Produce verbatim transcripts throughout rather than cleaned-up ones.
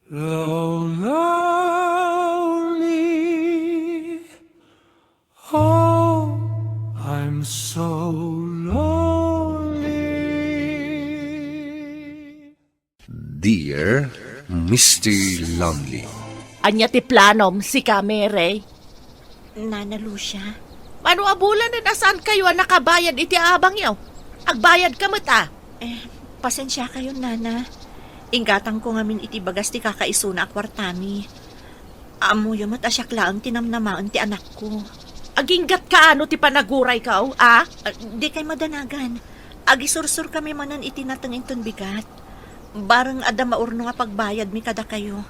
Lonely. Oh, I'm so lonely. Dear Mister Lonely. Ania ti planom, sika, Mary? Nana Lucia? Mano a bulanen a saankayo a nakabayad iti abangyo? Agbayadka met a. Eh, pasensiakayon, Nana. Inggatangko ngamin iti bagas ti kakaisuna a kuartami. Ammoyo met a siak laeng ti namnamaen ti anakko. Aginggatka ano ti panagurayko, a? Ah, dikay madanagan. Agisursurkami manen iti nateng inton bigat. Bareng adda maurnong a pagbayadmi kadakayo.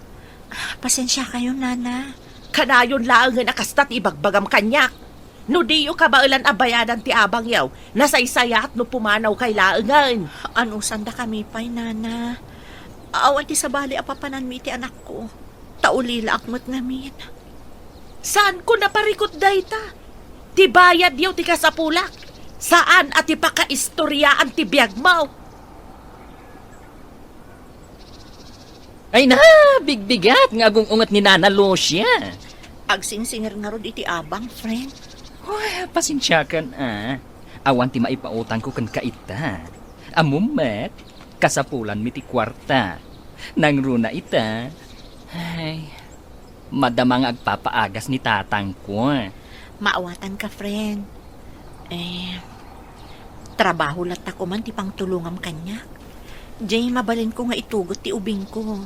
Pasensiakayon, Nana. Kanayon laengen a kasta ti ibagbagam kaniak. No diyo kabaelan a bayadan ti abangyo, nasaysayaat no pumanawkay laengen. Anusandakami pay, Nana. Awan ti sabali a papananmi iti anakko. Ta ulilaak met ngamin. Saanko naparikut dayta? Ti bayadyo ti kasapulak. Saan a ti pakaistoriaan ti biagmo. Ay na, bigbigat nga agung-unget ni Nana Lucia. Agsingsingir ngarud iti abang, friend. Uy, pasensiakan a. Awan ti maipautangko kenka ita. Ammom met, kasapulanmi ti kuarta. Nangruna ita, ay, madama nga agpapaagas ni tatangko. Maawatanka, friend. Eh, trabaho latta koman ti pangtulongam kaniak. Jay, mabalinko nga itugot ti ubingko.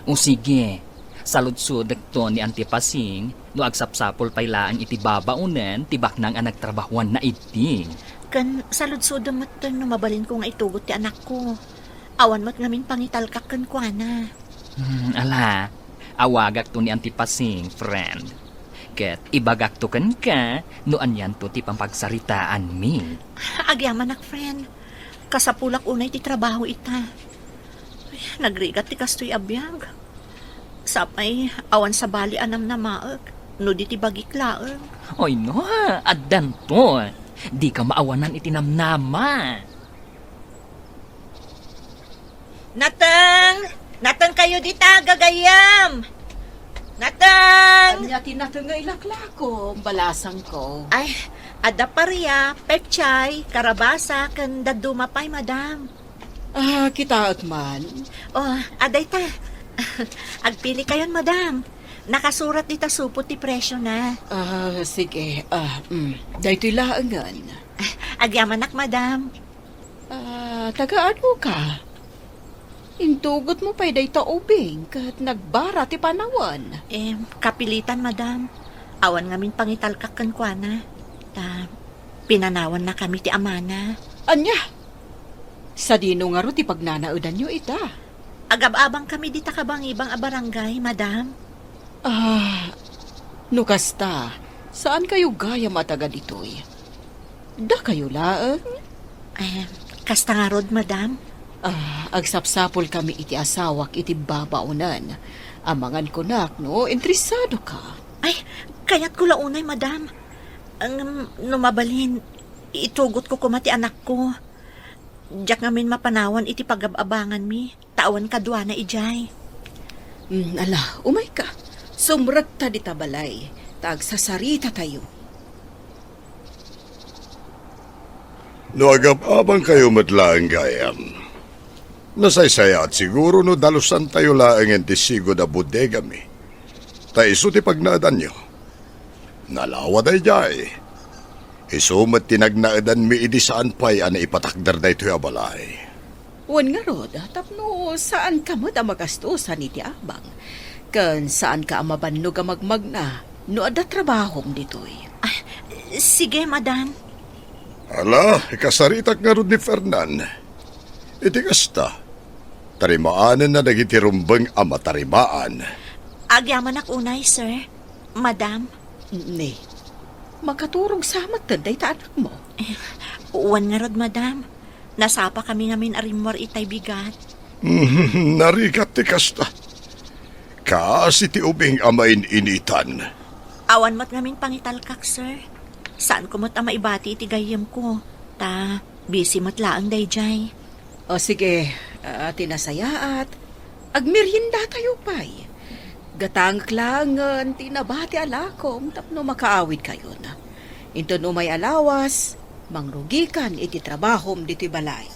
O sige, saludsodekto ni Auntie Pasing no agsapsapul pay laeng iti babaonen ti baknang a nagtrabahoanna idi. Ken saludsodem metten no mabalinko nga itugot ti anakko. Awan met ngamin pangitalkak kenkuana. Hmm, ala, awagakto ni Auntie Pasing, friend. Ket ibagakto kenka no anianto ti pampagsaritaanmi. Agyamanak, friend. Kasapulak unay ti trabaho ita. Ay, nagrigat ti kastoy a biag. Sapay, awan sabali a namnamaek no di ti bagik laeng. Oy, no, addanto. Dika maawanan iti namnama. Nateng! Nateng kayo dita, gagayam! Nateng! Ania ti nateng nga ilaklako, balasangko? Ay, adda paria, pechay, karabasa, ken dadduma pay, madam. Ah, kitaek man. Oh, adda ita. Agpili kayon, madam. Nakasurat dita supot ti presyo na. Ah, sige. Ah, mm. Daytoy laengen. Agyamanak, madam. Ah, taga-ano ka? Intugotmo pay dayta ubing ket nagbara ti panawen. Em, kapilitan, madam. Awan ngamin pangitalkak kenkuana. Ta, pinanawannakami ti amana. Ania? Sadino ngarud ti pagnanaedanyo ita? Agab-abangkami dita kabangibang a barangay, madam. Ah, no kasta, saankayo gayam a taga ditoy? Dakayo laeng? Eh, kasta ngarud, madam. Ah, agsapsapulkami iti asawak iti babaonen. Amangan kunak no interesado ka. Ay, kayatko la unay, madam. Ngem no mabalin, itugotko koma ti anakko. Diak ngamin mapanawan iti pagab-abanganmi, ta awan kaduana idiay. Mm, ala, umayka. Sumrekta dita balay, ta agsasaritatayo. No agab-abangkayo met laeng gayam, nasaysayaat siguro no dalusantayo laengen ti sigud a bodegami. Ta isu ti pagnaedanyo. Nalawa daydiay. Isu met ti nagnaedanmi idi saan pay a naipatakder daytoy a balay. Wen ngarud, tapno saanka met a magastosan iti abang, ken saanka a mabannog a magmagna no adda trabahom ditoy. Ah, sige, madam. Ala, ikasaritak ngarud ni Fernan. Iti kasta, tarimaanenna dagiti rumbeng a matarimaan. Agyamanak unay, sir. Madam. Ni, makaturog sa met dayta anakmo. Eh, wen ngarud, madam. Nasapa kami ngamin a rimmuar itay bigat. Narigat ti kasta. Kaasi ti ubing a main-initan. Awan met ngamin pangitalkak, sir. Saanko met a maibati iti gayyemko. Ta, busy met laeng daydiay. O sige, ah, ti nasayaat, Agmeriendatayo pay. Gatangek laengen ti nabati a lakom tapno makaawidkayon. Inton umay a lawas, mangrugikan iti trabahom ditoy balay.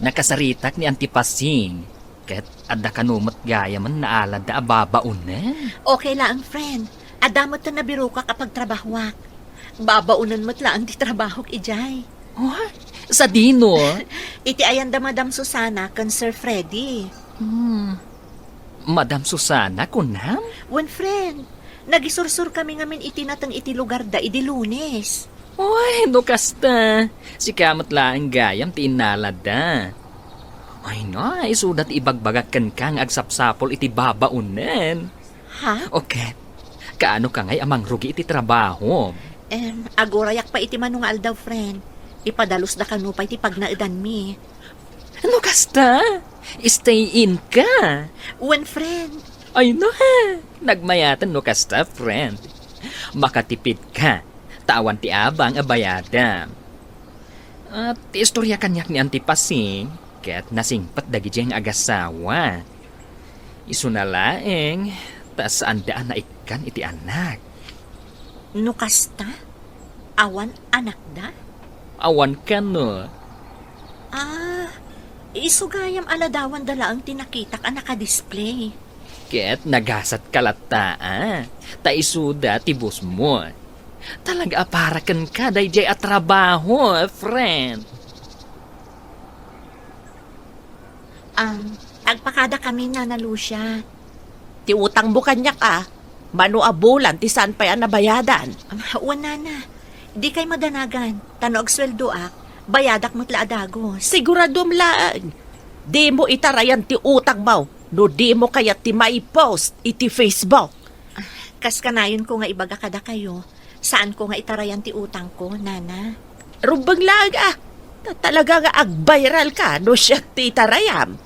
Nakasaritak ni Auntie Pasing, ket adda kano met gayamen naaladda a babaonen. Okay laeng, friend. Adda met ti nabirokak a pagtrabahoak. Babaonen met laeng ti trabahok idiay. Oh, sadino? Iti ayan da Madam Susana ken Sir Freddy. Hmm. Madam Susana, kunam? Wen, friend. Nagisursurkami ngamin iti nateng iti lugarda idi Lunes. Oy, no kasta, sika met laeng gayam ti innaladda. Ay na, isuda ti ibagbagak kenka nga agsapsapul iti babaonen. Ha? O ket, kaano ka ngay a mangrugi iti trabaho? Em, agurayak pay iti mano nga aldaw, friend. Ipadalosda kano pay ti pagnaedanmi. No kasta, stay in ka. Wen, friend. Ay na, nagmayaten no kasta, friend. Makatipid ka, ta awan ti abang a bayadam. At ti istorya kaniak ni Auntie Pasing, ket nasingpet dagiti nga agasawa. Isuna laeng, ta saanda a naikkan iti anak. No kasta, awan anakda? Awan kano. Ah, isu gayam a ladawanda laeng ti nakitak a nakadisplay. Ket nagasat ka latta, a. Ta isuda ti boss mo. Talaga a para kenka daydiay a trabaho, friend. Um, agpakada kami, Nana Lucia. Ti utangmo kaniak, a. Mano a bulan ti saan pay a nabayadan? Um, wen, Nana. Dikay madanagan. Ta no agsueldoak, bayadak met la a dagos. Siguradom laeng. Dimo itarayan ti utangmo no dimo kayat ti maipost iti Facebook. Kas kanayonko nga ibaga kadakayo, saanko nga itarayan ti utangko, Nana. Rumbeng laeng, a. Ta-, talaga nga agviral ka no siak ti itarayam.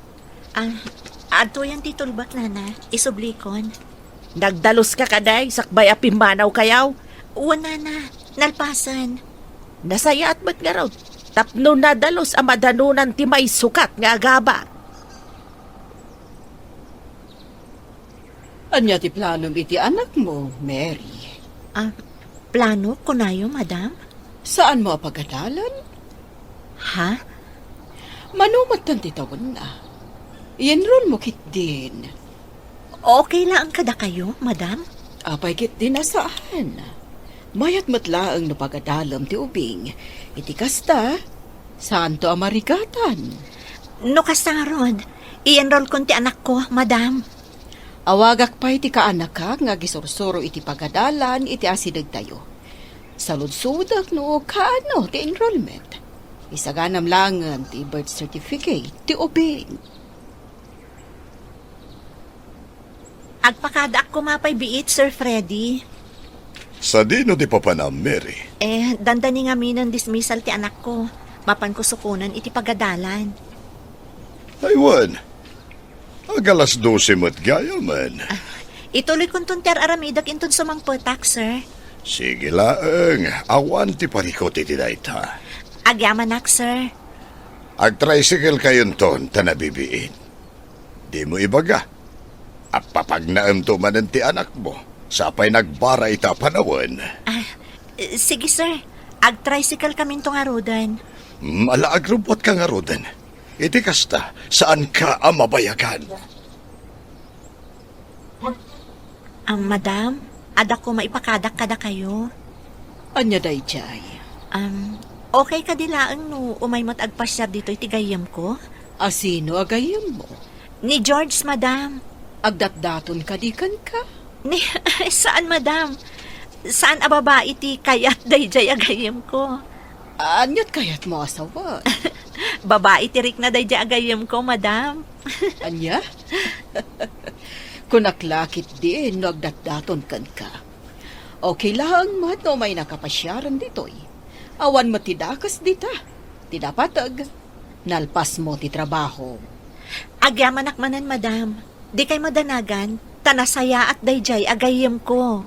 Ah, adtoyan ti tulbek, Nana. Isublikon. Nagdalus ka kadi, sakbay a pimmanaw kayo? Wen, Nana. Nalpasen. Nasayaat met ngarud. Tapno nadalus a madanunan ti maisukat nga agaba. Ania ti planom iti anakmo, Mary? Ah, plano, kunayo, madam? Saanmo a pagadalan? Ha? Mano metten ti tawenna? I-enrollmo ketdin. Okay laeng kadakayo, madam? Apay ketdin a saan? Mayat met laeng no pagadalem ti ubing. Iti kasta, saanto a marigatan. No kasta ngarud, i-enrollkon ti anakko, madam. Awagak pay ti kaanakak nga agisursuro iti pagadalan iti asidegtayo. Saludsodek no kaano ti enrollment. Isaganam laengen ti birth certificate ti ubing. Agpakadaak koma pay biit, Sir Freddy. Sadino ti papanam, Mary? Eh, dandani ngaminen dismissal ti anakko. Mapanko sukonen iti pagadalan. Ay wen, ag alas dose met gayamen. Ah, ituloykonton ti ar-aramidek inton sumangpetak, sir. Sige laeng, awan ti parikut iti dayta. Agyamanak, sir. Agtricycle kayonton ta nabibiin. Dimo ibaga. Appapagnaemto manen ti anakmo. Sapay nagbara ita a panawen. Ah, sige, sir. Agtricycle kaminto ngaruden. Hmm, ala, agrubbuatka ngaruden. Iti kasta, saanka a mabayagan. Ah, madam, adda koma ipakadak kadakayo. Ania daydiay? Um, okay kadi laeng no umay met agpasiar ditoy ti gayyemko? A sino a gayyemmo? Ni George, madam. Agdatdaton kadi kenka? Ni, saan, madam. Saan a babai ti kayat daydiay a gayyemko. Aniat kayatmo a sawen? Babai ti rikna daydiay a gayyemko, madam. Ania? Kunak la ketdin no agdatdaton kenka. Okay laeng met no umaynaka pasiaren ditoy. Awan met ti dakes dita. Ti napateg, nalpasmo ti trabaho. Agyamanak manen, madam. Dikay madanagan, ta nasayaat daydiay a gayyemko.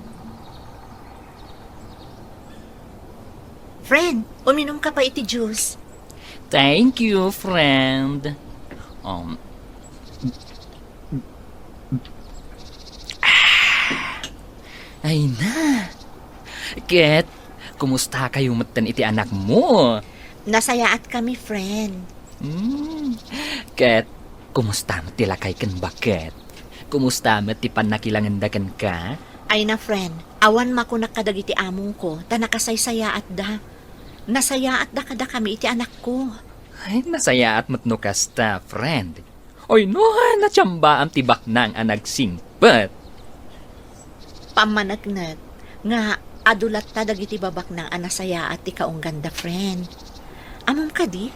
Friend, uminumka pay iti juice. Thank you, friend. Um, ay na. Ket, kumusta kayo metten iti anak mo? Nasayaat kami, friend. Hmm. Ket, kumusta met ti lakay ken baket? Kumusta met ti pannakilangenda kenka? Ay na, friend. Awan makunak kadagiti amongko, ta nakasaysayaatda. Nasayaatda kadakami iti anakko. Ay, nasayaat met no kasta, friend. Oy, no, natsamba am ti baknang a nagsingpet. Pammaneknek nga adu latta dagiti babaknang a nasayaat ti kaungganda, friend. Ammom kadi,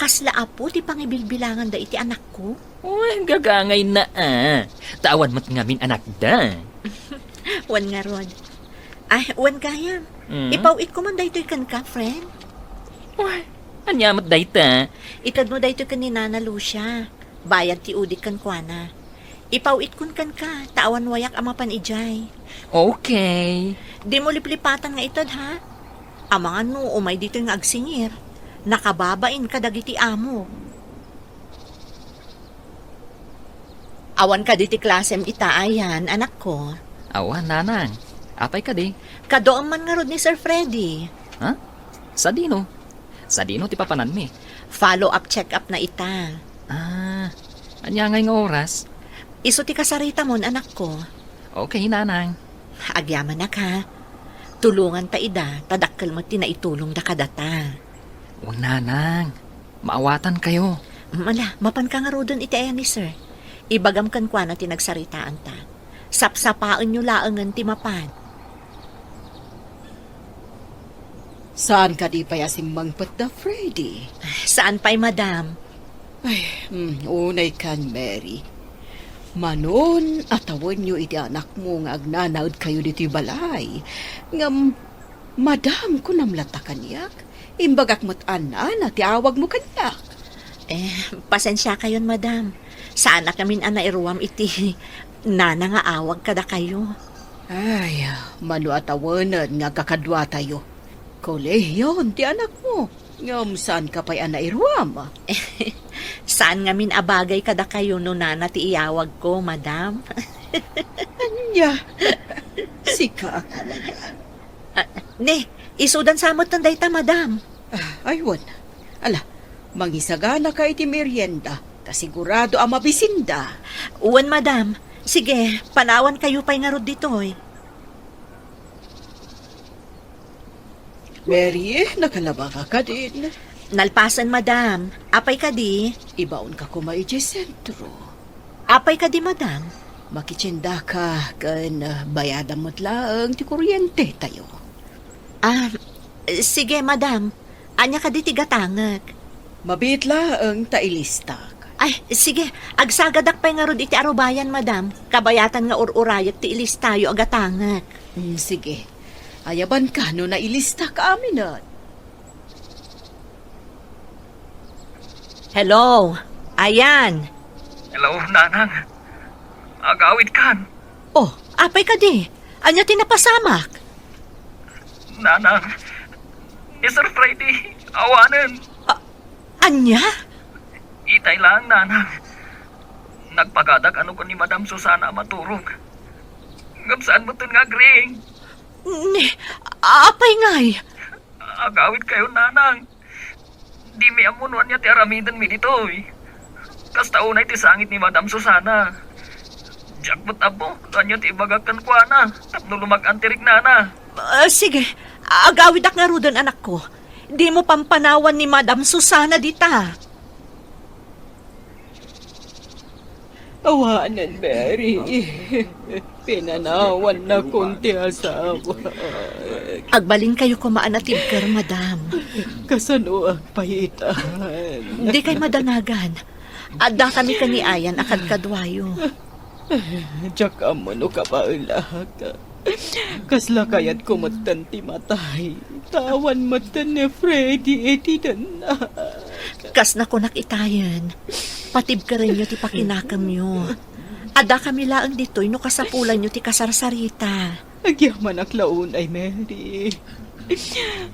kasla apo ti pangibilbilanganda iti anakko? Uy, gagangay na, ah. Ta awan met ngamin anakda. Wen ngarud. Ay, wen gayam. Mm. Ipaw-itko man daytoy kenka, friend. Uy, ania met dayta? Itedmo daytoy ken ni Nana Lucia. Bayad ti udik kenkuana. Ipaw-itkon kenka, ta awan wayak a mapan idiay. Okay. Dimo liplipatan nga ited, ha? Amangan no umay ditoy nga agsingir. Nakababain kadagiti amo. Awan kadi ti klasem ita ayan, anakko? Awan, nanang. Apay kadi? Kaduam man ngarud ni Sir Freddy. Ha? Sadino? Sadino ti papananmi? Follow-up check-up na ita. Ah, ania ngay nga oras? Isu ti kasaritamon, anakko. Okay, nanang. Agyamanak, ha. Tulonganta ida, ta dakkel met ti naitulongda kadata. Wen, nanang. Maawatan kayo. Mala, mapanka ngaruden iti ayan ni sir. Ibagam kenkuana ti nagsaritaanta. Sapsapaenyo laengen ti mapan. Saan kadi pay a simmangpet da, Freddy? Saan pay, madam. Ay, hmm, unay kan, Mary. Manon a tawenyo iti anakmo nga agnanaed kayo ditoy balay. Ngem, madam, kunam latta kaniak. Imbagak met a nana ti awagmo kaniak. Eh, pasensia kayon, madam. Saanak ngamin a nairuam iti nana nga awag kadakayo. Ay, mano a tawenen nga agkakaduatayo. Kolehion ti anakmo. Ngem saanka pay a nairuam. Saan ngamin a bagay kadakayo no nana ti iyawagko, madam. Ania? Sika a talaga. Ah, ne, isudan sa metten dayta, madam. Ah, ay, wen. Ala, mangisaganaka iti merienda, ta sigurado a mabisinda. Wen, madam. Sige, panawan kayo pay ngarud ditoy. Mary, nakalabaka kadin? Nalpasen, madam. Apay kadi? Ibaonka koma idiay sentro. Apay kadi, madam? Makitiendaka ken, ah, bayadam met laeng ti kuryentetayo. Ah, sige, madam. Ania kadi ti gatangek? Mabiit laeng ta ilistak. Ay, sige. Agsagadak pay ngarud iti arubayan, madam. Kabayatan nga ur-urayek ti ilistayo a gatangek. Mm, sige. Ayabanka no nailistak amin. Hello, ayan. Hello, Nanang. Agawidkan. Oh, apay kadi? Ania ti napasamak? Nanang, ni Sir Freddy, awanen. A-, ania? Itay lang, Nanang. Nagpagadak ano ko ni Madam Susana a maturog. Ngem saan metten nga agring. Ni, apay ngay? Agawid kayo, Nanang. Dimi ammo no ania ti aramidenmi ditoy. Kasta unay ti sangit ni Madam Susana. Diak met ammo no ania ti ibagak kenkuana tapno lumag-an ti riknana. Ah, sige, agawidak ngaruden, anakko. Dimo pampanawan ni Madam Susana dita. Awanen, Mary. Pinanawannakon ti asawa. Agbalinkayo koma a natibker, madam. Kasano agpayitan? Dikay madanagan. Addakami ken ni Ayan a kadkaduayo. Diak ammo no kabaelak. Kasla kayatko metten ti matay. Ta awan metten ni Freddy iti dennak. Kas nakunak itayen, patibkerenyo ti pakinakemyo. Addakami laeng ditoy no kasapulanyo ti kasarsarita. Agyamanak la unay, Mary.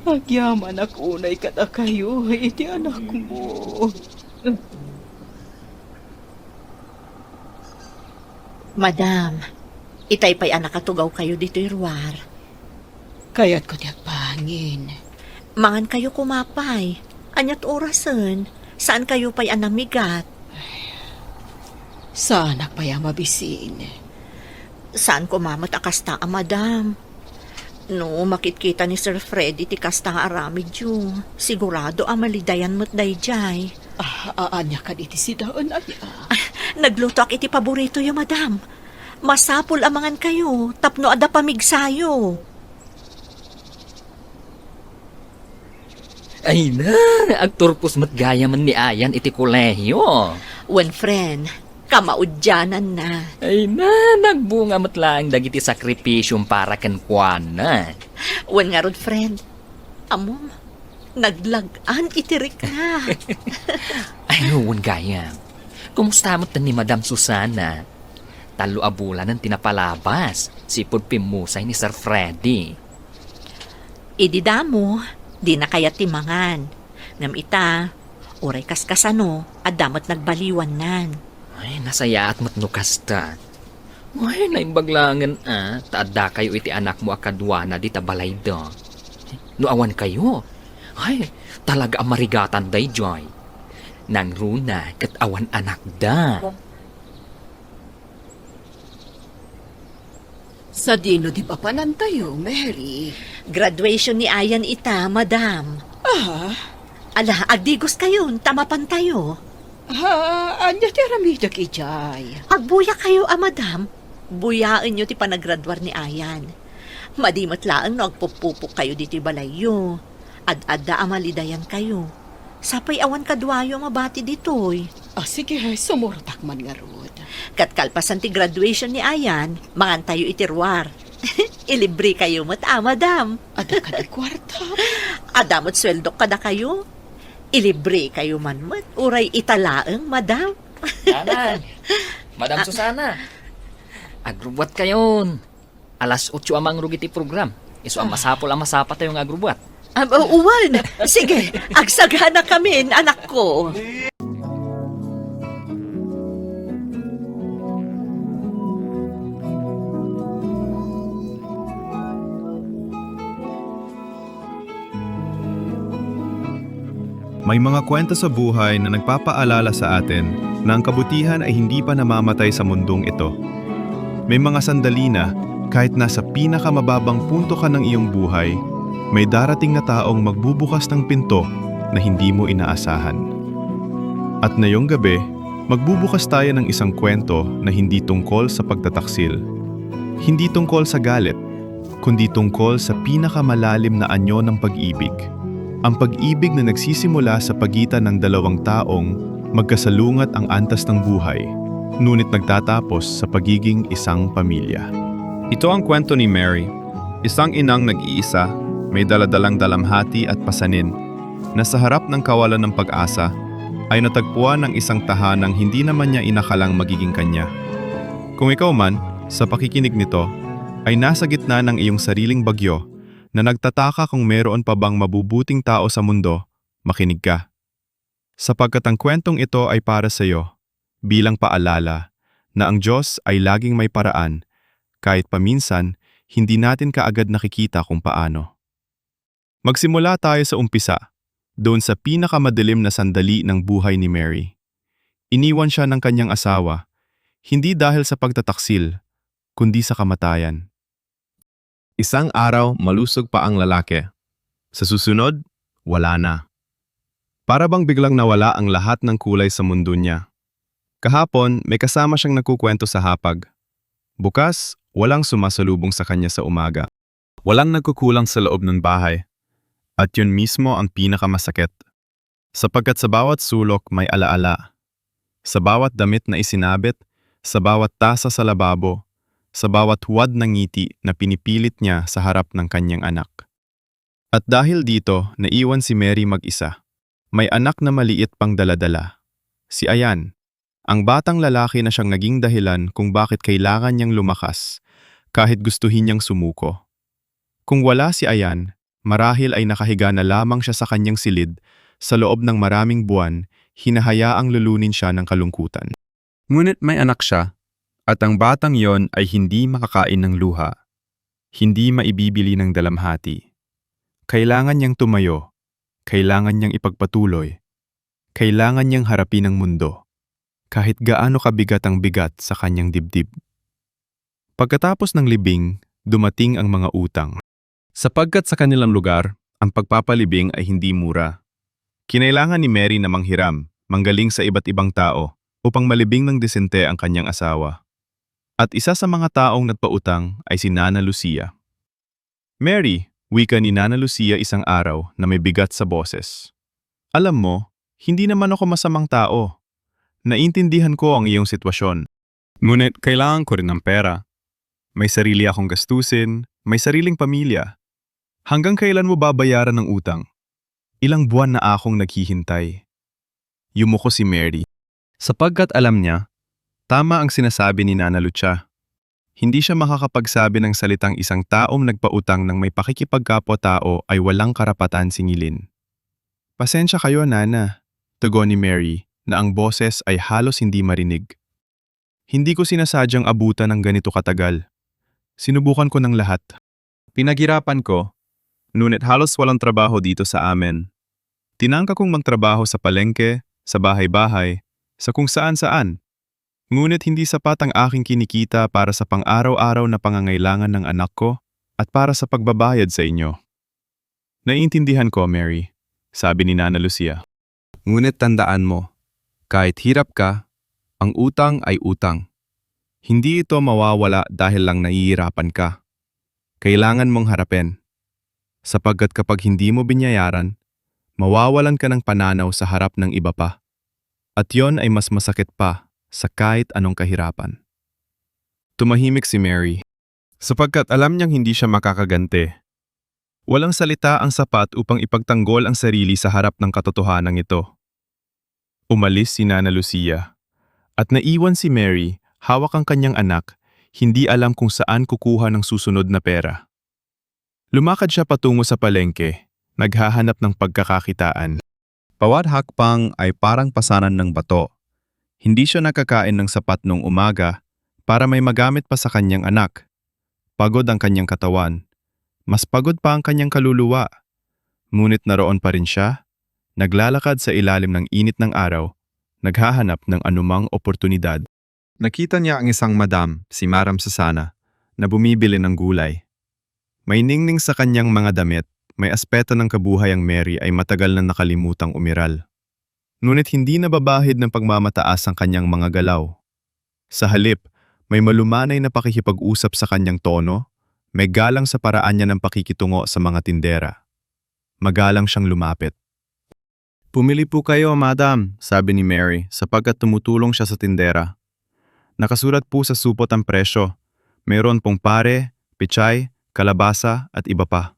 Agyamanak unay kadakayo iti anakmo. Madam, itay pay a nakatugaw kayo ditoy ruar. Kayatko ti agbangin. Mangan kayo koma pay. Aniat orasen? Saan kayo pay a namigat? Saanak pay a mabisin. Saan koma met a kasta a madam. No makitkita ni Sir Freddy ti kasta nga aramidyo, sigurado a malidayan met daydiay. Ah, a-, ania kadi ti sidaen, aya? Ah, naglutoak iti paboritoyo, madam. Masapul a mangan kayo tapno adda pamigsayo. Ay na, agturpos met gayamen ni Ayan iti kolehio. Wen, friend, kamaudiananna. Ay na, nagbunga met laeng dagiti sakripisiom para kenkuana. Wen ngarud, friend, ammom, naglag-an iti rikna. Ay, wen gayam. Kumusta met ni Madam Susana? Tallo a bulanen ti napalabas, sipud pimmusay ni Sir Freddy. Idi damo, dina kayat ti mangan. Ngem ita, uray kaskasano, adda met nagbaliwannan. Ay, nasayaat met no kasta. Ay, naimbag laengen a, ta addakayo iti anakmo a kaduana dita balayda. No awan kayo, ay, talaga a marigatan daydiay. Nangruna ket awan anakda. Sadino ti papanantayo, Mary? Graduation ni Ayan ita, madam. Ah? Ala, agdigos kayon, ta mapantayo. Ah, ania ti aramidek idiay? Agbuya kayo a madam. Buyaenyo ti panagraduar ni Ayan. Madi met laeng no agpuppupok kayo ditoy balayyo. Ad-adda a malidayan kayo. Sapay awan kaduayo a mabati ditoy. Ah, sige, sumurotak man ngarud. Ket kalpasan ti graduation ni Ayan, mangantayo iti ruar. Ilibre kayo met a, madam. Adda kadi kuarta? Adda met sueldok kadakayo. Ilibre kayo man met, uray ita laeng, madam. Nanay, Madam Susana, agrubbuat kayon. Alas otso a mangrugit ti program. Isu a masapul a masapatayo nga agrubbuat. Ah, uwan. Sige, agsagana kamin, anakko. May mga kwento sa buhay na nagpapaalala sa atin na ang kabutihan ay hindi pa namamatay sa mundong ito. May mga sandali na, kahit nasa pinakamababang punto ka ng iyong buhay, may darating na taong magbubukas ng pinto na hindi mo inaasahan. At ngayong gabi, magbubukas tayo ng isang kwento na hindi tungkol sa pagtataksil, hindi tungkol sa galit, kundi tungkol sa pinakamalalim na anyo ng pag-ibig. Ang pag-ibig na nagsisimula sa pagitan ng dalawang taong magkasalungat ang antas ng buhay, ngunit nagtatapos sa pagiging isang pamilya. Ito ang kwento ni Mary, isang inang nag-iisa, may daladalang dalamhati at pasanin, na sa harap ng kawalan ng pag-asa, ay natagpuan ng isang tahanang hindi naman niya inakalang magiging kanya. Kung ikaw man, sa pakikinig nito, ay nasa gitna ng iyong sariling bagyo na nagtataka kung meron pa bang mabubuting tao sa mundo, makinig ka. Sapagkat ang kwentong ito ay para sa iyo, bilang paalala na ang Diyos ay laging may paraan, kahit paminsan hindi natin kaagad nakikita kung paano. Magsimula tayo sa umpisa, doon sa pinakamadilim na sandali ng buhay ni Mary. Iniwan siya ng kanyang asawa, hindi dahil sa pagtataksil, kundi sa kamatayan. Isang araw, malusog pa ang lalaki. Sa susunod, wala na. Para bang biglang nawala ang lahat ng kulay sa mundo niya. Kahapon, may kasama siyang nagkukwento sa hapag. Bukas, walang sumasalubong sa kanya sa umaga. Walang nagkukulang sa loob ng bahay. At yun mismo ang pinakamasakit. Sapagkat sa bawat sulok may alaala. Sa bawat damit na isinabit, sa bawat tasa sa lababo, sa bawat huwad na ngiti na pinipilit niya sa harap ng kanyang anak. At dahil dito, naiwan si Mary mag-isa. May anak na maliit pang daladala. Si Ayan, ang batang lalaki na siyang naging dahilan kung bakit kailangan niyang lumakas, kahit gustuhin niyang sumuko. Kung wala si Ayan, Marahil ay nakahiga na lamang siya sa kanyang silid, sa loob ng maraming buwan, hinahayaang lulunin siya ng kalungkutan. Ngunit may anak siya, at ang batang yon ay hindi makakain ng luha, hindi maibibili ng dalamhati. Kailangan niyang tumayo, kailangan niyang ipagpatuloy, kailangan niyang harapin ang mundo, kahit gaano kabigat ang bigat sa kanyang dibdib. Pagkatapos ng libing, dumating ang mga utang. Sapagkat sa kanilang lugar, ang pagpapalibing ay hindi mura. Kinailangan ni Mary na manghiram, manggaling sa iba't ibang tao, upang malibing ng disente ang kanyang asawa. At isa sa mga taong nagpautang ay si Nana Lucia. "Mary," wika ni Nana Lucia isang araw na may bigat sa boses. "Alam mo, hindi naman ako masamang tao. Naintindihan ko ang iyong sitwasyon. Ngunit kailangan ko rin ng pera. May sarili akong gastusin, may sariling pamilya. Hanggang kailan mo babayaran ang utang? Ilang buwan na akong naghihintay." Yumuko si Mary. Sapagkat alam niya, tama ang sinasabi ni Nana Lucia. Hindi siya makakapagsabi ng salitang isang taong nagpautang ng may pakikipagkapwa-tao ay walang karapatan singilin. "Pasensya kayo, Nana," tugon ni Mary na ang boses ay halos hindi marinig. "Hindi ko sinasadyang abutan ng ganito katagal. Sinubukan ko ng lahat. Pinaghirapan ko, ngunit halos walang trabaho dito sa amin. Tinangka kong magtrabaho sa palengke, sa bahay-bahay, sa kung saan-saan. Ngunit hindi sapat ang aking kinikita para sa pang-araw-araw na pangangailangan ng anak ko at para sa pagbabayad sa inyo." "Naiintindihan ko, Mary," sabi ni Nana Lucia. "Ngunit tandaan mo, kahit hirap ka, ang utang ay utang. Hindi ito mawawala dahil lang nahihirapan ka. Kailangan mong harapin. Sapagkat kapag hindi mo binayaran, mawawalan ka ng pananaw sa harap ng iba pa. At yon ay mas masakit pa sa kahit anong kahirapan." Tumahimik si Mary, sapagkat alam niyang hindi siya makakaganti. Walang salita ang sapat upang ipagtanggol ang sarili sa harap ng katotohanan ito. Umalis si Nana Lucia, at naiwan si Mary, hawak ang kanyang anak, hindi alam kung saan kukuha ng susunod na pera. Lumakad siya patungo sa palengke, naghahanap ng pagkakakitaan. Bawat hakbang ay parang pasanan ng bato. Hindi siya nakakain ng sapat noong umaga para may magamit pa sa kanyang anak. Pagod ang kanyang katawan. Mas pagod pa ang kanyang kaluluwa. Ngunit naroon pa rin siya, naglalakad sa ilalim ng init ng araw, naghahanap ng anumang oportunidad. Nakita niya ang isang madam, si Madam Susana, na bumibili ng gulay. May ningning sa kanyang mga damit, may aspeto ng kabuhay ang Mary ay matagal na nakalimutang umiral. Ngunit hindi nababahid ng pagmamataas ang kanyang mga galaw. Sa halip, may malumanay na pakikipag-usap sa kanyang tono, may galang sa paraan niya ng pakikitungo sa mga tindera. Magalang siyang lumapit. "Pumili po kayo, madam," sabi ni Mary, sapagkat tumutulong siya sa tindera. Nakasulat po sa supot ang presyo. Mayroon pong pare, pechay, kalabasa, at iba pa.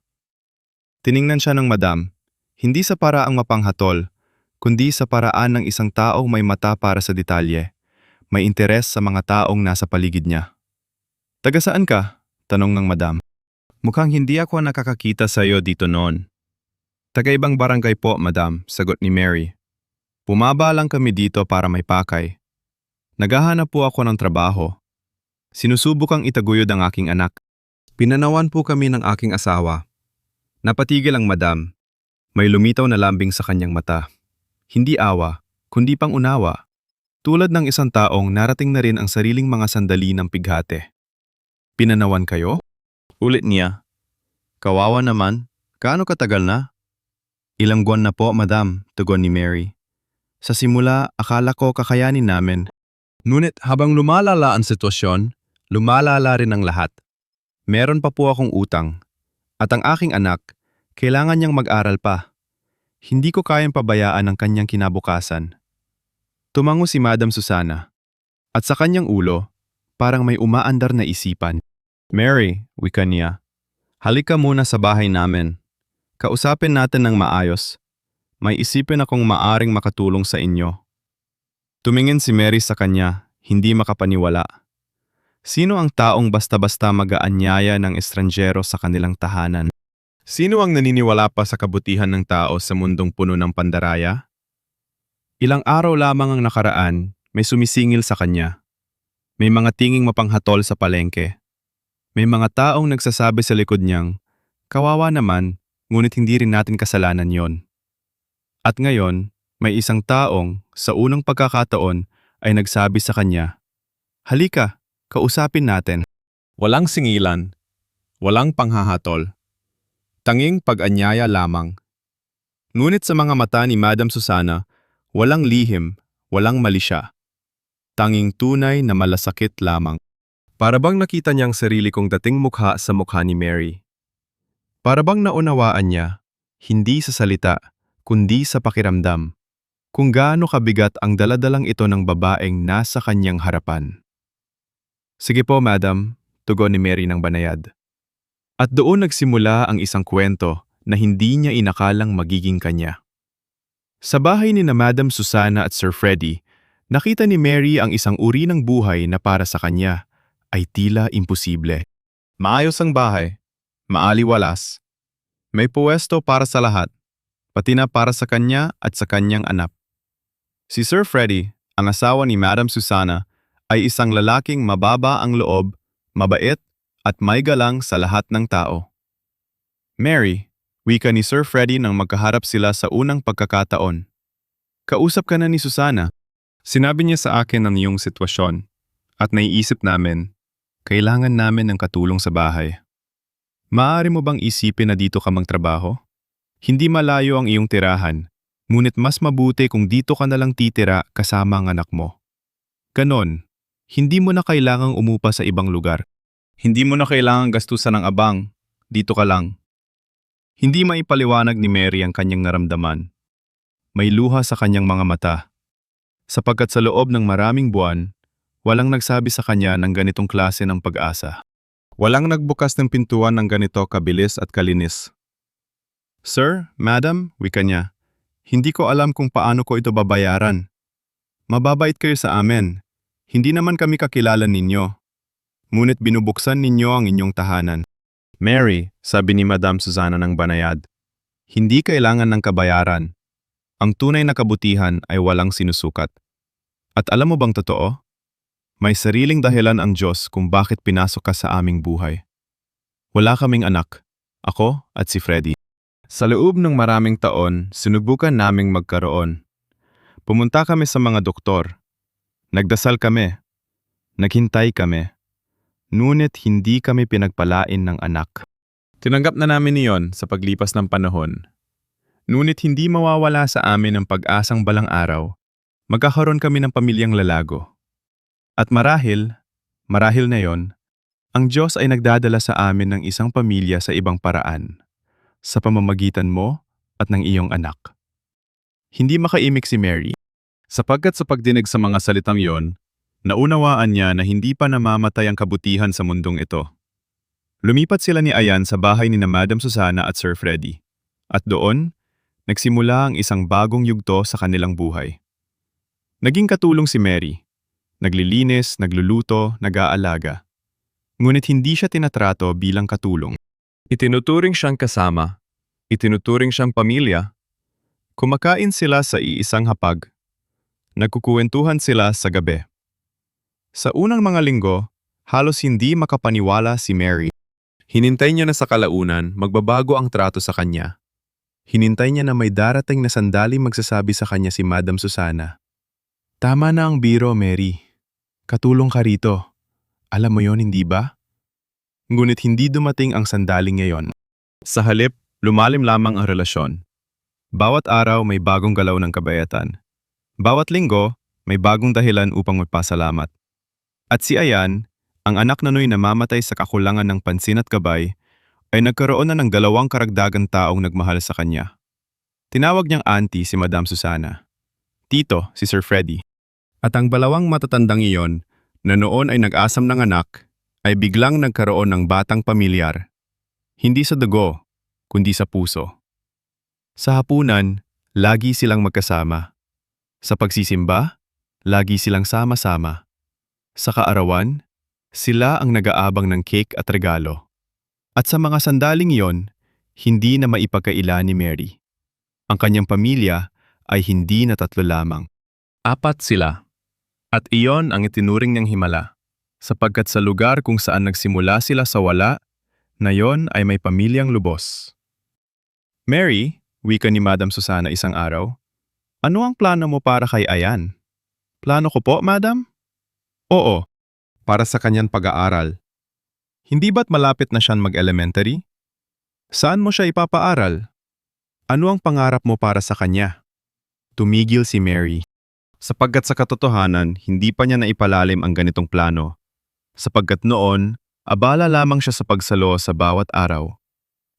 Tiningnan siya ng madam, hindi sa paraang mapanghatol, kundi sa paraan ng isang taong may mata para sa detalye, may interes sa mga taong nasa paligid niya. "Taga saan ka?" tanong ng madam. "Mukhang hindi ako nakakakita sa iyo dito noon." "Taga ibang barangay po, madam," sagot ni Mary. "Bumaba lang kami dito para may pakay. Naghahanap po ako ng trabaho. Sinusubukang itaguyod ang aking anak." "Pinanawan po kami ng aking asawa. Napatigil ang madam. May lumitaw na lambing sa kanyang mata. Hindi awa, kundi pangunawa. Tulad ng isang taong narating na rin ang sariling mga sandali ng pighati." "Pinanawan kayo?" ulit niya. "Kawawa naman, gaano katagal na?" "Ilang buwan na po, madam," tugon ni Mary. "Sa simula, akala ko kakayanin namin. Ngunit habang lumalala ang sitwasyon, lumalala rin ang lahat. Meron pa po akong utang. At ang aking anak, kailangan niyang mag-aral pa. Hindi ko kayang pabayaan ang kanyang kinabukasan." Tumango si Madam Susana. At sa kanyang ulo, parang may umaandar na isipan. "Mary," wika niya, "halika muna sa bahay namin. Kausapin natin ng maayos. May isipin akong maaring makatulong sa inyo." Tumingin si Mary sa kanya, hindi makapaniwala. Sino ang taong basta-basta mag-aanyaya ng estranghero sa kanilang tahanan? Sino ang naniniwala pa sa kabutihan ng tao sa mundong puno ng pandaraya? Ilang araw lamang ang nakaraan, may sumisingil sa kanya. May mga tinging mapanghatol sa palengke. May mga taong nagsasabi sa likod niyang, "Kawawa naman, ngunit hindi rin natin kasalanan yon." At ngayon, may isang taong, sa unang pagkakataon, ay nagsabi sa kanya, "Halika, kausapin natin." Walang singilan, walang panghahatol, tanging pag-anyaya lamang. Ngunit sa mga mata ni Madam Susana, walang lihim, walang malisya. Tanging tunay na malasakit lamang. Para bang nakita niya ang sarili kong dating mukha sa mukha ni Mary. Para bang naunawaan niya, hindi sa salita, kundi sa pakiramdam, kung gaano kabigat ang daladalang ito ng babaeng nasa kanyang harapan. "Sige po, madam," tugon ni Mary ng banayad. At doon nagsimula ang isang kwento na hindi niya inakalang magiging kanya. Sa bahay ni na Madam Susana at Sir Freddy, nakita ni Mary ang isang uri ng buhay na para sa kanya ay tila imposible. Maayos ang bahay, maaliwalas, may puwesto para sa lahat, pati na para sa kanya at sa kanyang anak. Si Sir Freddy, ang asawa ni Madam Susana, ay isang lalaking mababa ang loob, mabait, at may galang sa lahat ng tao. "Mary," wika ni Sir Freddy nang magkaharap sila sa unang pagkakataon, "kausap ka na ni Susana." "Sinabi niya sa akin ang iyong sitwasyon, at naiisip namin, kailangan namin ng katulong sa bahay. Maaari mo bang isipin na dito ka magtrabaho? Hindi malayo ang iyong tirahan, ngunit mas mabuti kung dito ka na lang titira kasama ang anak mo. Ganon, hindi mo na kailangang umupa sa ibang lugar. Hindi mo na kailangang gastusan ng abang, dito ka lang." Hindi maipaliwanag ni Mary ang kanyang naramdaman. May luha sa kanyang mga mata, sapagkat sa loob ng maraming buwan, walang nagsabi sa kanya ng ganitong klase ng pag-asa. Walang nagbukas ng pintuan ng ganito kabilis at kalinis. "Sir, madam," wika niya, "hindi ko alam kung paano ko ito babayaran. Mababait kayo sa amin. Hindi naman kami kakilala ninyo. Ngunit binubuksan ninyo ang inyong tahanan." "Mary," sabi ni Madam Susana ng banayad, "hindi kailangan ng kabayaran. Ang tunay na kabutihan ay walang sinusukat. At alam mo bang totoo? May sariling dahilan ang Diyos kung bakit pinasok ka sa aming buhay. Wala kaming anak, ako at si Freddy. Sa loob ng maraming taon, sinubukan naming magkaroon. Pumunta kami sa mga doktor. Nagdasal kami. Naghintay kami. Ngunit hindi kami pinagpalain ng anak. Tinanggap na namin iyon sa paglipas ng panahon. Ngunit hindi mawawala sa amin ang pag-asang balang araw, magkakaroon kami ng pamilyang lalago. At marahil, marahil na yon, ang Diyos ay nagdadala sa amin ng isang pamilya sa ibang paraan, sa pamamagitan mo at ng iyong anak." Hindi makaimik si Mary, sapagkat sa pagdinig sa mga salitang yon, naunawaan niya na hindi pa namamatay ang kabutihan sa mundong ito. Lumipat sila ni Ayan sa bahay ni na Madam Susana at Sir Freddy, at doon, nagsimula ang isang bagong yugto sa kanilang buhay. Naging katulong si Mary. Naglilinis, nagluluto, nag-aalaga. Ngunit hindi siya tinatrato bilang katulong. Itinuturing siyang kasama. Itinuturing siyang pamilya. Kumakain sila sa iisang hapag. Nagkukuwentuhan sila sa gabi. Sa unang mga linggo, halos hindi makapaniwala si Mary. Hinintay niya na sa kalaunan, magbabago ang trato sa kanya. Hinintay niya na may darating na sandaling magsasabi sa kanya si Madam Susana, "Tama na ang biro, Mary. Katulong ka rito. Alam mo yon, hindi ba?" Ngunit hindi dumating ang sandaling iyon. Sa halip, lumalim lamang ang relasyon. Bawat araw may bagong galaw ng kabayatan. Bawat linggo, may bagong dahilan upang magpasalamat. At si Ayan, ang anak na noy namamatay sa kakulangan ng pansin at gabay, ay nagkaroon na ng dalawang karagdagang taong nagmahal sa kanya. Tinawag niyang auntie si Madam Susana. Tito, si Sir Freddy. At ang dalawang matatandang iyon, na noon ay nag-asam ng anak, ay biglang nagkaroon ng batang pamilyar. Hindi sa dugo, kundi sa puso. Sa hapunan, lagi silang magkasama. Sa pagsisimba, lagi silang sama-sama. Sa kaarawan, sila ang nag-aabang ng cake at regalo. At sa mga sandaling iyon, Hindi na maipagkaila ni Mary. Ang kanyang pamilya ay hindi na tatlo lamang. Apat sila. At iyon ang itinuring niyang himala, sapagkat sa lugar kung saan nagsimula sila sa wala, ngayon ay may pamilyang lubos. "Mary," wika ni Madam Susana isang araw, "ano ang plano mo para kay Ayan?" "Plano ko po, Madam?" "Oo, para sa kanyang pag-aaral. Hindi ba't malapit na siyang mag-elementary? Saan mo siya ipapaaral? Ano ang pangarap mo para sa kanya?" Tumigil si Mary. Sapagkat sa katotohanan, hindi pa niya naipalalim ang ganitong plano. Sapagkat noon, abala lamang siya sa pagsalo sa bawat araw.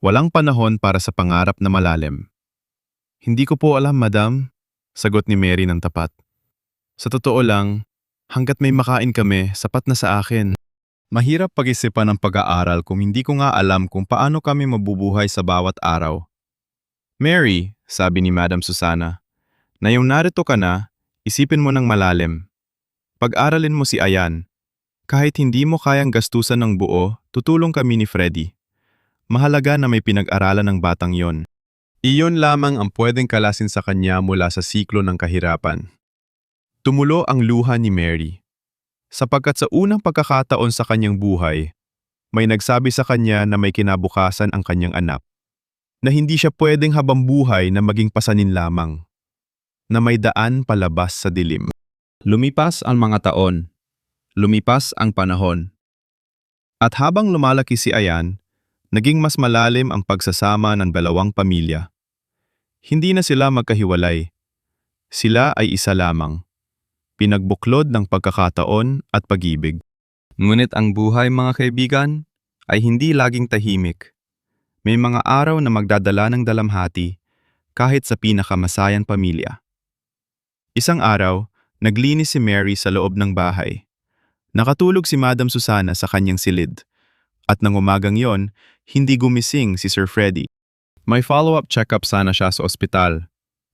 Walang panahon para sa pangarap na malalim. "Hindi ko po alam, Madam," sagot ni Mary ng tapat. "Sa totoo lang, hanggat may makain kami, sapat na sa akin. Mahirap pag-isipan ang pag-aaral kung hindi ko nga alam kung paano kami mabubuhay sa bawat araw." "Mary," sabi ni Madam Susana, "ngayong narito ka na, isipin mo ng malalim. Pag-aralin mo si Ayan. Kahit hindi mo kayang gastusan ng buo, tutulong kami ni Freddy. Mahalaga na may pinag-aralan ng batang yon. Iyon lamang ang pwedeng kalasin sa kanya mula sa siklo ng kahirapan." Tumulo ang luha ni Mary, sapagkat sa unang pagkakataon sa kanyang buhay, may nagsabi sa kanya na may kinabukasan ang kanyang anak, na hindi siya pwedeng habang buhay na maging pasanin lamang, na may daan palabas sa dilim. Lumipas ang mga taon, lumipas ang panahon, at habang lumalaki si Ayan, naging mas malalim ang pagsasama ng dalawang pamilya. Hindi na sila magkahiwalay. Sila ay isa lamang, pinagbuklod ng pagkakataon at pag-ibig. Ngunit ang buhay, mga kaibigan, ay hindi laging tahimik. May mga araw na magdadala ng dalamhati, kahit sa pinakamasayang pamilya. Isang araw, naglinis si Mary sa loob ng bahay. Nakatulog si Madam Susana sa kanyang silid. At nang umagang yon, hindi gumising si Sir Freddy. May follow-up check-up sana siya sa ospital.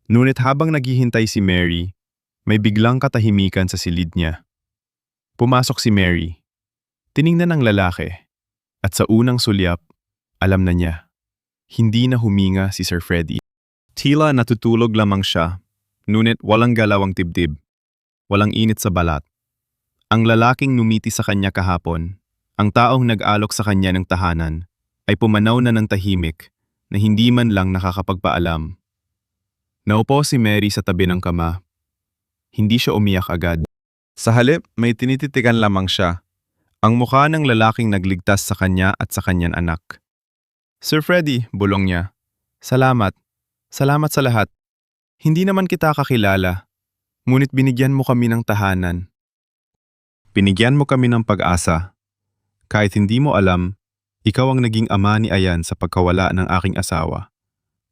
Ngunit habang naghihintay si Mary, may biglang katahimikan sa silid niya. Pumasok si Mary. Tiningnan ang lalaki. At sa unang sulyap, alam na niya. Hindi na huminga si Sir Freddy. Tila natutulog lamang siya, ngunit walang galaw ang dibdib. Walang init sa balat. Ang lalaking numiti sa kanya kahapon, ang taong nag-alok sa kanya ng tahanan, ay pumanaw na ng tahimik na hindi man lang nakakapagpaalam. Naupo si Mary sa tabi ng kama. Hindi siya umiyak agad. Sa halip, may tinititigan lamang siya, ang mukha ng lalaking nagligtas sa kanya at sa kanyang anak. "Sir Freddy," bulong niya. "Salamat. Salamat sa lahat. Hindi naman kita kakilala, ngunit binigyan mo kami ng tahanan. Binigyan mo kami ng pag-asa. Kahit hindi mo alam, ikaw ang naging ama ni Ayan sa pagkawala ng aking asawa.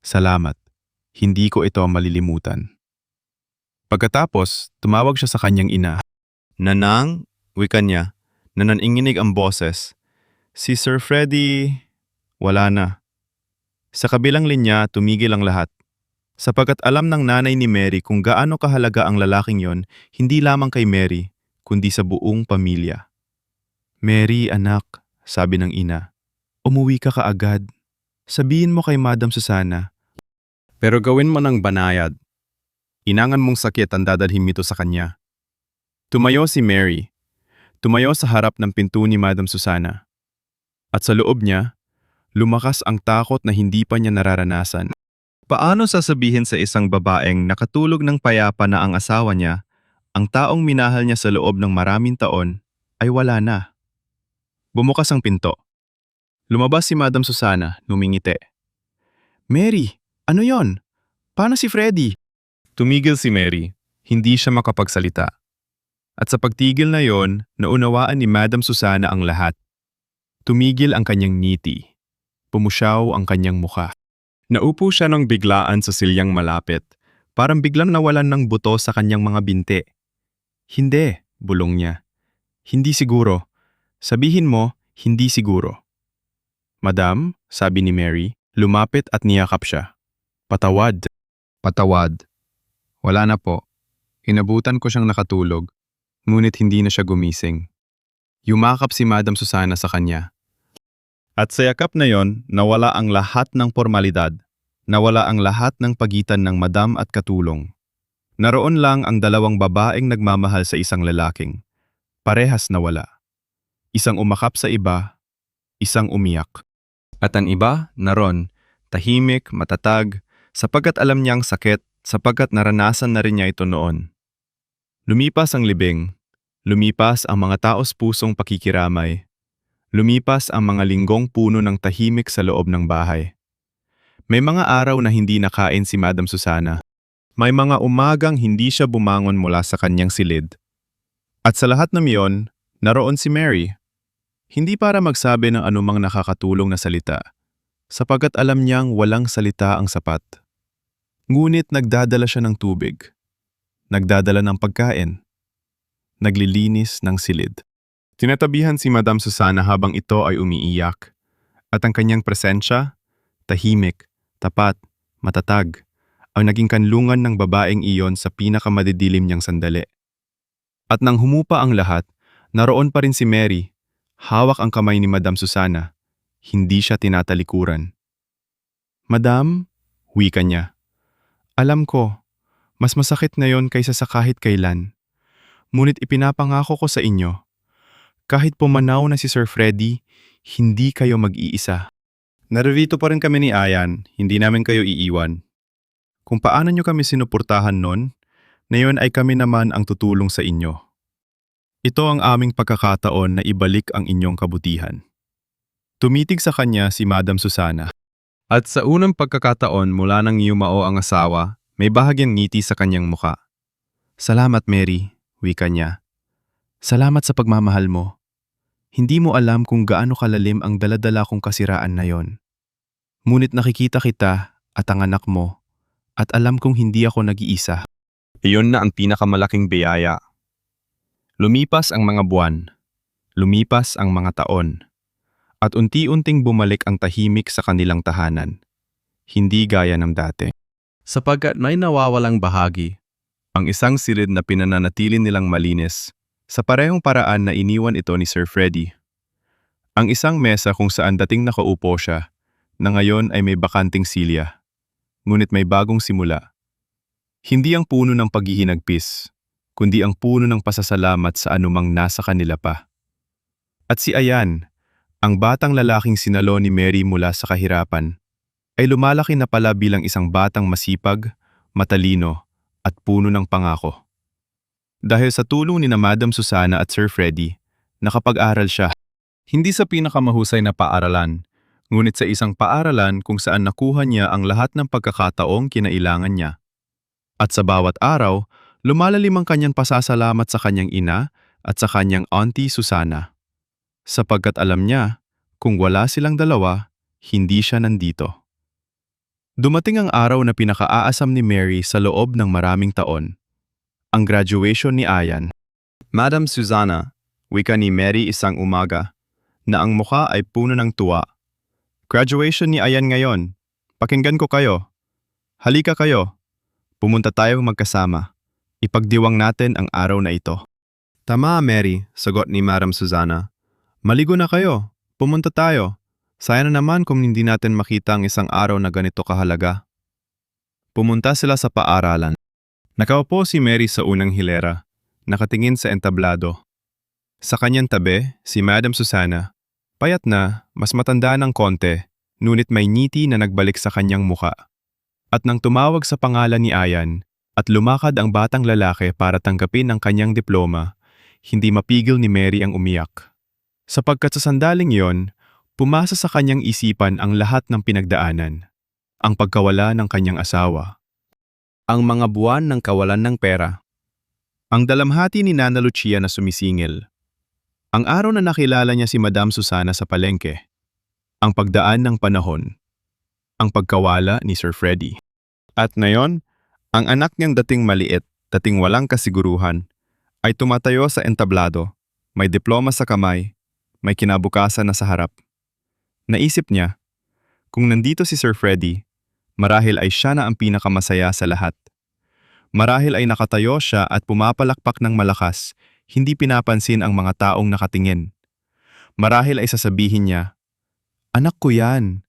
Salamat. Hindi ko ito malilimutan." Pagkatapos, tumawag siya sa kanyang ina. "Nanang," wika niya, nanan-inginig ang boses. "Si Sir Freddy, wala na." Sa kabilang linya, tumigil ang lahat. Sapagkat alam ng nanay ni Mary kung gaano kahalaga ang lalaking yon, hindi lamang kay Mary, kundi sa buong pamilya. "Mary, anak," sabi ng ina, "umuwi ka kaagad. Sabihin mo kay Madam Susana." "Pero gawin mo ng banayad. Inangan mong sakit ang dadalhin nito sa kanya." Tumayo si Mary. Tumayo sa harap ng pinto ni Madam Susana. At sa loob niya, lumakas ang takot na hindi pa niya nararanasan. Paano sasabihin sa isang babaeng nakatulog ng payapa na ang asawa niya, ang taong minahal niya sa loob ng maraming taon, ay wala na? Bumukas ang pinto. Lumabas si Madam Susana, numingiti. "Mary, ano yon? Paano si Freddy?" Tumigil si Mary. Hindi siya makapagsalita. At sa pagtigil na yon, naunawaan ni Madam Susana ang lahat. Tumigil ang kanyang ngiti. Pumusyaw ang kanyang mukha. Naupo siya ng biglaan sa silyang malapit. Parang biglang nawalan ng buto sa kanyang mga binti. "Hindi," bulong niya. "Hindi siguro. Sabihin mo, hindi siguro." "Madam," sabi ni Mary, lumapit at niyakap siya. "Patawad." "Patawad. Wala na po. Inabutan ko siyang nakatulog, ngunit hindi na siya gumising." Yumakap si Madam Susana sa kanya. At sa yakap na yon, nawala ang lahat ng pormalidad. Nawala ang lahat ng pagitan ng madam at katulong. Naroon lang ang dalawang babaeng nagmamahal sa isang lalaking parehas nawala. Isang umakap sa iba, isang umiyak. At ang iba, naroon, tahimik, matatag, sapagkat alam niya ang sakit, sapagkat naranasan na rin niya ito noon. Lumipas ang libing, lumipas ang mga taos pusong pakikiramay, lumipas ang mga linggong puno ng tahimik sa loob ng bahay. May mga araw na hindi nakain si Madam Susana. May mga umagang hindi siya bumangon mula sa kanyang silid. At sa lahat ng iyon, naroon si Mary. Hindi para magsabi ng anumang nakakatulong na salita, sapagkat alam niyang walang salita ang sapat. Ngunit nagdadala siya ng tubig, nagdadala ng pagkain, naglilinis ng silid. Tinatabihan si Madam Susana habang ito ay umiiyak, at ang kanyang presensya, tahimik, tapat, matatag, ang naging kanlungan ng babaeng iyon sa pinakamadidilim niyang sandali. At nang humupa ang lahat, naroon pa rin si Mary, hawak ang kamay ni Madam Susana, hindi siya tinatalikuran. "Madam," wika niya, "alam ko, mas masakit ngayon kaysa sa kahit kailan. Ngunit ipinapangako ko sa inyo, kahit pumanaw na si Sir Freddy, hindi kayo mag-iisa. Naririto pa rin kami ni Ayan, hindi namin kayo iiwan. Kung paano niyo kami sinuportahan noon, ngayon ay kami naman ang tutulong sa inyo. Ito ang aming pagkakataon na ibalik ang inyong kabutihan." Tumitig sa kanya si Madam Susana. At sa unang pagkakataon mula nang yumao ang asawa, may bahagyang ngiti sa kanyang muka. "Salamat, Mary," wika niya. "Salamat sa pagmamahal mo. Hindi mo alam kung gaano kalalim ang daladala kong kasiraan na yon. Ngunit nakikita kita at ang anak mo, at alam kong hindi ako nag-iisa." Iyon na ang pinakamalaking biyaya. Lumipas ang mga buwan, lumipas ang mga taon, at unti-unting bumalik ang tahimik sa kanilang tahanan, hindi gaya ng dati. Sapagkat may nawawalang bahagi, ang isang silid na pinananatili nilang malinis, sa parehong paraan na iniwan ito ni Sir Freddy. Ang isang mesa kung saan dating nakaupo siya, na ngayon ay may bakanting silya. Ngunit may bagong simula. Hindi ang puno ng paghihinagpis, kundi ang puno ng pasasalamat sa anumang nasa kanila pa. At si Ayan, ang batang lalaking sinalo ni Mary mula sa kahirapan, ay lumalaki na pala bilang isang batang masipag, matalino, at puno ng pangako. Dahil sa tulong ni na Madam Susana at Sir Freddy, nakapag-aral siya. Hindi sa pinakamahusay na paaralan, ngunit sa isang paaralan kung saan nakuha niya ang lahat ng pagkakataong kinailangan niya. At sa bawat araw, lumalalim ang kanyang pasasalamat sa kanyang ina at sa kanyang Auntie Susana. Sapagkat alam niya, kung wala silang dalawa, hindi siya nandito. Dumating ang araw na pinakaaasam ni Mary sa loob ng maraming taon. Ang graduation ni Ayan. "Madam Susana," wika ni Mary isang umaga, na ang mukha ay puno ng tuwa. "Graduation ni Ayan ngayon. Pakinggan ko kayo. Halika kayo. Pumunta tayong magkasama. Ipagdiwang natin ang araw na ito." "Tama, Mary," sagot ni Madam Susana. "Maligo na kayo. Pumunta tayo. Sayang na naman kung hindi natin makita ang isang araw na ganito kahalaga." Pumunta sila sa paaralan. Nakaupo si Mary sa unang hilera, nakatingin sa entablado. Sa kanyang tabi, si Madam Susana. Payat na, mas matanda ng konti, ngunit may ngiti na nagbalik sa kanyang muka. At nang tumawag sa pangalan ni Ayan, at lumakad ang batang lalaki para tanggapin ang kanyang diploma, hindi mapigil ni Mary ang umiyak. Sapagkat sa sandaling iyon, pumasa sa kanyang isipan ang lahat ng pinagdaanan, ang pagkawala ng kanyang asawa, ang mga buwan ng kawalan ng pera, ang dalamhati ni Nana Lucia na sumisingil, ang araw na nakilala niya si Madam Susana sa palengke, ang pagdaan ng panahon, ang pagkawala ni Sir Freddy. At ngayon, ang anak niyang dating maliit, dating walang kasiguruhan, ay tumatayo sa entablado, may diploma sa kamay, may kinabukasan na sa harap. Naisip niya, kung nandito si Sir Freddy, marahil ay siya na ang pinakamasaya sa lahat. Marahil ay nakatayo siya at pumapalakpak ng malakas, hindi pinapansin ang mga taong nakatingin. Marahil ay sasabihin niya, Anak ko yan.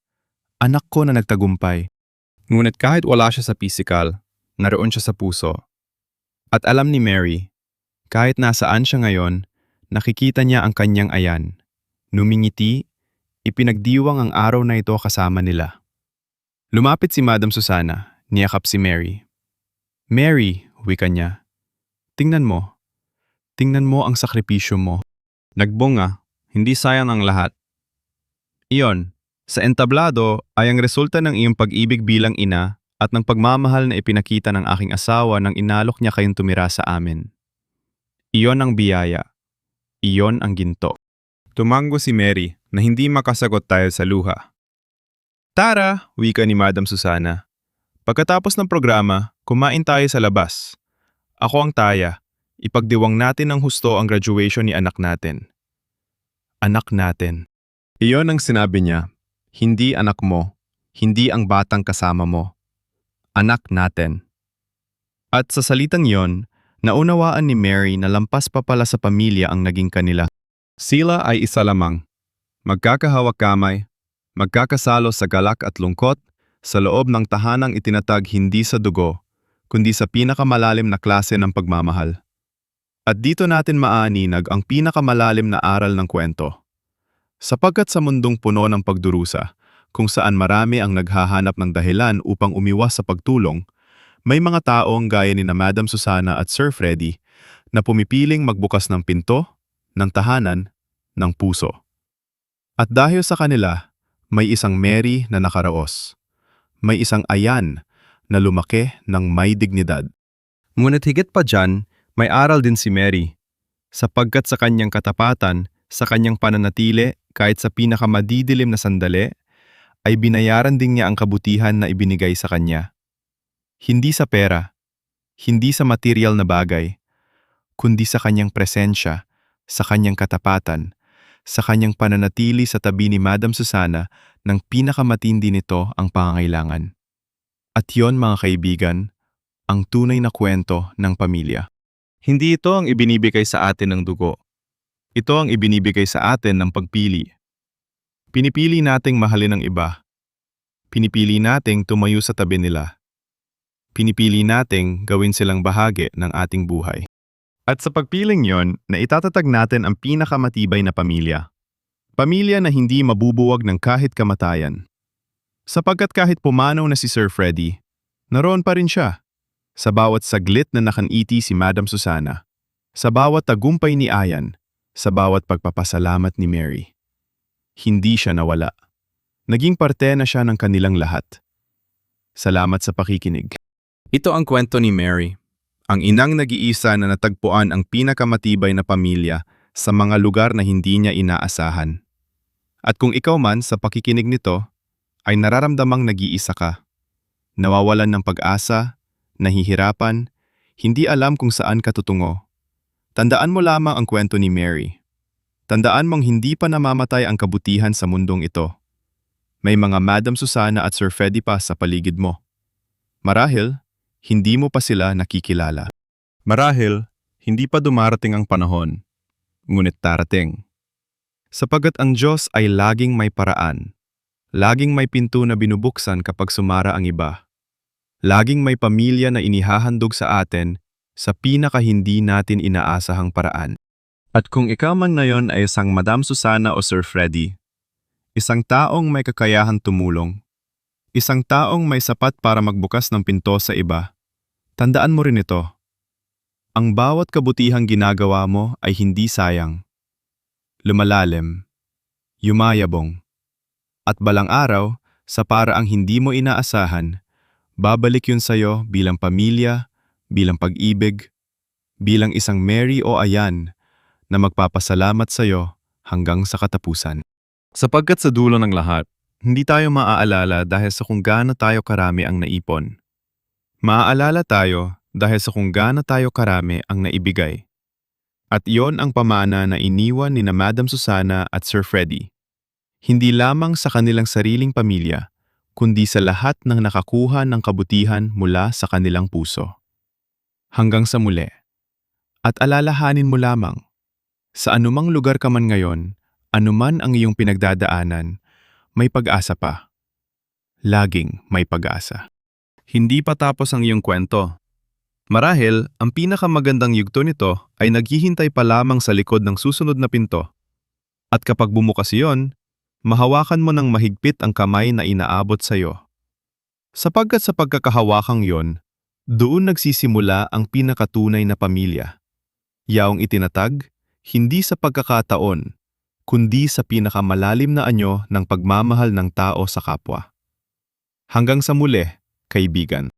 Anak ko na nagtagumpay. Ngunit kahit wala siya sa pisikal, naroon siya sa puso. At alam ni Mary, kahit nasaan siya ngayon, nakikita niya ang kanyang ayan. Numingiti, ipinagdiwang ang araw na ito kasama nila. Lumapit si Madam Susana, niyakap si Mary. "Mary," wika niya, "tingnan mo. Tingnan mo ang sakripisyo mo." Nagbunga, hindi sayang ang lahat. Iyon, sa entablado ay ang resulta ng iyong pag-ibig bilang ina at ng pagmamahal na ipinakita ng aking asawa nang inalok niya kayong tumira sa amin. Iyon ang biyaya. Iyon ang ginto. Tumanggo si Mary na hindi makasagot dahil sa luha. "Tara," wika ni Madam Susana. "Pagkatapos ng programa, kumain tayo sa labas. Ako ang taya. Ipagdiwang natin ng husto ang graduation ni anak natin." Anak natin. Iyon ang sinabi niya, hindi anak mo, hindi ang batang kasama mo. Anak natin. At sa salitang iyon, naunawaan ni Mary na lampas pa pala sa pamilya ang naging kanila. Sila ay isa lamang. Magkakahawak kamay, magkakasalo sa galak at lungkot, sa loob ng tahanang itinatag hindi sa dugo, kundi sa pinakamalalim na klase ng pagmamahal. At dito natin maaninag ang pinakamalalim na aral ng kwento. Sapagkat sa mundong puno ng pagdurusa, kung saan marami ang naghahanap ng dahilan upang umiwas sa pagtulong, may mga taong gaya ni na Madam Susana at Sir Freddy na pumipiling magbukas ng pinto, ng tahanan, ng puso. At dahil sa kanila, may isang Mary na nakaraos. May isang Ayan na lumaki ng may dignidad. Ngunit higit pa diyan, may aral din si Mary, sapagkat sa kanyang katapatan, sa kanyang pananatili kahit sa pinakamadidilim na sandali, ay binayaran din niya ang kabutihan na ibinigay sa kanya. Hindi sa pera, hindi sa material na bagay, kundi sa kanyang presensya, sa kanyang katapatan, sa kanyang pananatili sa tabi ni Madam Susana nang pinakamatindi nito ang pangangailangan. At yon, mga kaibigan, ang tunay na kwento ng pamilya. Hindi ito ang ibinibigay sa atin ng dugo. Ito ang ibinibigay sa atin ng pagpili. Pinipili nating mahalin ang iba. Pinipili nating tumayo sa tabi nila. Pinipili nating gawin silang bahagi ng ating buhay. At sa pagpiling yon, naitatatag natin ang pinakamatibay na pamilya. Pamilya na hindi mabubuwag ng kahit kamatayan. Sapagkat kahit pumanaw na si Sir Freddy, naroon pa rin siya. Sa bawat saglit na nakaniti si Madam Susana, sa bawat tagumpay ni Ayan, sa bawat pagpapasalamat ni Mary. Hindi siya nawala. Naging parte na siya ng kanilang lahat. Salamat sa pakikinig. Ito ang kwento ni Mary, ang inang nag-iisa na natagpuan ang pinakamatibay na pamilya sa mga lugar na hindi niya inaasahan. At kung ikaw man sa pakikinig nito ay nararamdamang nag-iisa ka, nawawalan ng pag-asa, nahihirapan, hindi alam kung saan ka tutungo, tandaan mo lamang ang kwento ni Mary. Tandaan mong hindi pa namamatay ang kabutihan sa mundong ito. May mga Madam Susana at Sir Freddy pa sa paligid mo. Marahil, hindi mo pa sila nakikilala. Marahil, hindi pa dumarating ang panahon, ngunit darating. Sapagkat ang Diyos ay laging may paraan. Laging may pinto na binubuksan kapag sumara ang iba. Laging may pamilya na inihahandog sa atin sa pinakahindi natin inaasahang paraan. At kung ikaw man ngayon ay isang Madam Susana o Sir Freddy, isang taong may kakayahang tumulong, isang taong may sapat para magbukas ng pinto sa iba, tandaan mo rin ito. Ang bawat kabutihang ginagawa mo ay hindi sayang. Lumalalim, yumayabong, at balang araw, sa paraang hindi mo inaasahan, babalik yun sa'yo bilang pamilya, bilang pag-ibig, bilang isang Mary o Ayan na magpapasalamat sa'yo hanggang sa katapusan. Sapagkat sa dulo ng lahat, hindi tayo maaalala dahil sa kung gaano tayo karami ang naipon. Maaalala tayo dahil sa kung gaano tayo karami ang naibigay. At iyon ang pamana na iniwan ni na Madam Susana at Sir Freddy. Hindi lamang sa kanilang sariling pamilya, kundi sa lahat ng nakakuha ng kabutihan mula sa kanilang puso. Hanggang sa muli. At alalahanin mo lamang, sa anumang lugar ka man ngayon, anuman ang iyong pinagdadaanan, may pag-asa pa. Laging may pag-asa. Hindi pa tapos ang iyong kwento. Marahil, ang pinakamagandang yugto nito ay naghihintay pa lamang sa likod ng susunod na pinto. At kapag bumukas iyon, mahawakan mo ng mahigpit ang kamay na inaabot sa iyo. Sapagkat sa pagkakahawakang iyon, doon nagsisimula ang pinakatunay na pamilya. Yaong itinatag, hindi sa pagkakataon, kundi sa pinakamalalim na anyo ng pagmamahal ng tao sa kapwa. Hanggang sa muli, kaibigan.